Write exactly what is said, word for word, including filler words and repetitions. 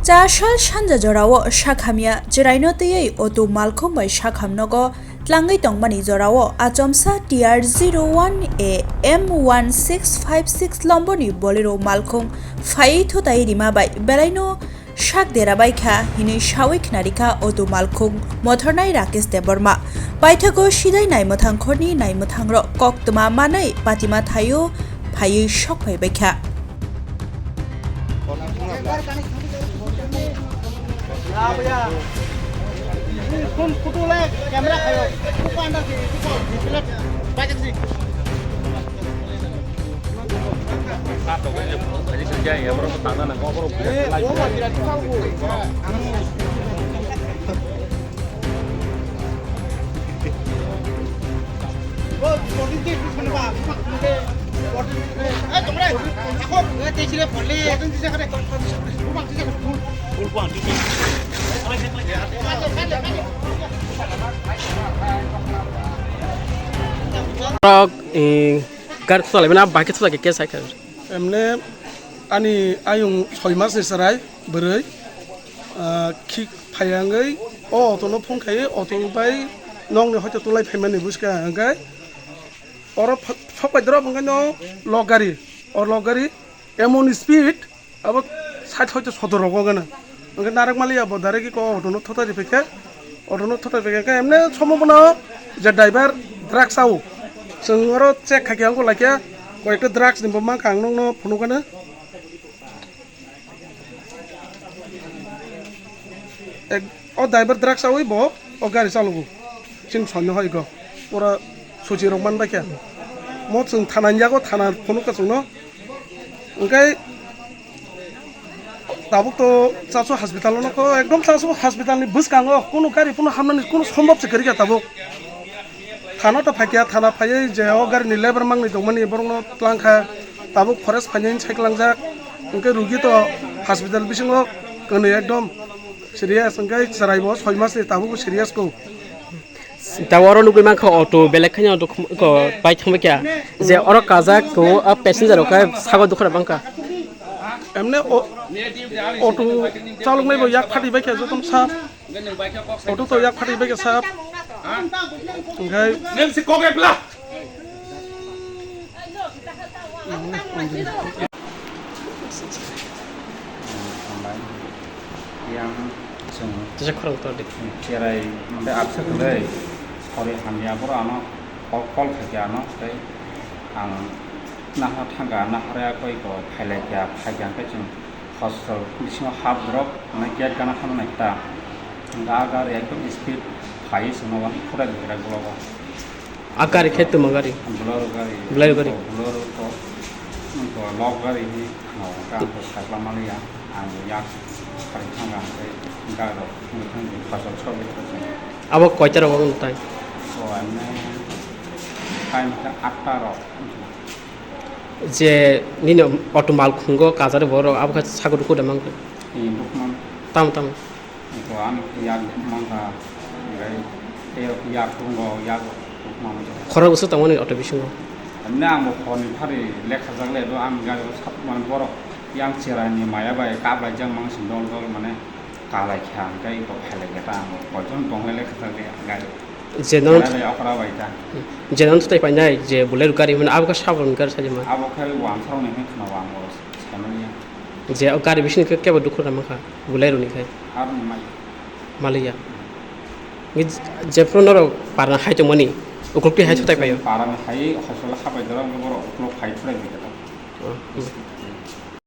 Chasal sanja jorao sakhamya chwraino twiwi auto malkhung bai sakham nogo tlangwi tongmani jorao achomsa T R zero one A M one six five six lomboni Bolero malkhung phaiwi thutai rima bai belaino sak dera bai kha hinwi sawi khnarikha auto malkhung mothornai Rakesh Debbarma. Paithago sidai naimwthang khorni naimwthangrok koktwma manwi patima thaio phaiwi sok phai bai kha. Borok, eh, gari thulaimani abo bai khe thulai khe case hai kha. Emne ani ayung soi mas ni chwrai bwrwi, ah, khik phai wngwi o auto no phone khai auto bai nokni hoito tulai phaimani bwskang hwnkhe oro ph-, phok bai drop hwnkhe no lok gari, o lok gari emon speed abo sait hoito sotor rogo gana hwnkhe narwk maliya bo direct ko auto no thota riphaikhe auto no thota riphaikhe emne somo bono je driver drugs sao chwng oro check khaikhe wngkha laikha koyekta drugs ni bo mankha ang nokno phunukgana. Ek, o driver drugs awi bo o gari chalogo. Chini sonni hoi go. Pura suchi rok man bai khe. Mo chwng thana ni yago thana phunuk ka chwngno. Hwnkhe tabuk to Chasu hospital no ko ekdom Chasu hospital ni bwskango kunu gari kunu hamnani kunu sombab se kwrwi kha tabuk. Thana to phaikya, thana phaiwi je o gari ni lebar mangni tongmani borokno twlang kha, tabuk forest phainai cyclangjak, hwnkhe rugi to hospital bisingo kwnwi ekdom serious, hwnkhe chwraibo soi masni tabukbo serious ko. Da oro nugwi mankha auto belek khaino auto khum-, ko bike thangbai kha, je oro kajak ko a passenger rok khe sago dukha bangkha. Emne o-, auto chaloknai bo yak phati bai kha jotono sa. Auto to yak phati bai kha sap. Hwnkhe nwng se kok ekla. Yang chwng Tisa khorang tor di. Cherai mode absa kwrwi sori hamya boro ano call, call khaikha ano tei ang nahar thangkha nahar ya koi ko phailai kha phaikha hwnkhe chwng hospital bisingo hap drop hwnwi gate gana thangna nai ta. Hwnkhe ah gari ekdom speed phaiwi chwngno uansuk phurai rwkha ulogo. Ah gari khe tuma gari? Bolero gari. Bolero gari. Bolero to, to lok gari ni, no, ta to sakla maliya. Ang yak kari thangkha hwnkhe gari rok thangwi thangwi phasal sok rwkha. Abo koita rok wng tai? O, emne time khe atta rok. Je nini auto malkhungo kajari borok abo khe sago dukhu da mankha. Ee, dukhu man. Tamo tamo. Eko ani yak dukhu mankha, hwnkhe tei yak tongo, yak dukhu man. Khorang bwswk tongmani auto bisingo? Emne ang bo horni phari lekhajak le do, ang gari o sat mani borok yang cherai ni maya bai kaplaijak mang si dol dol mane kalai kha, hwnkhe eko phailai khe ta ang bo koichom tong le lekhajak le gari. Je nono Kera bai okra bai ta. Je nono thai painai je Bolero gari hwnmani abo khe saboni gari sajima. Abo khe wansarok ni hwnwi khna wang bo saimanya. Je o gari bising khe kebo dukhu rwna mankha Bolero ni khai. Aroni mai. Maliya. Ngi jephru norok parna hai tongmani uklukti hai thutai paio. Parani hai hosola habai dora borok uklok hai thutai bai khe ta. Oh, hmm.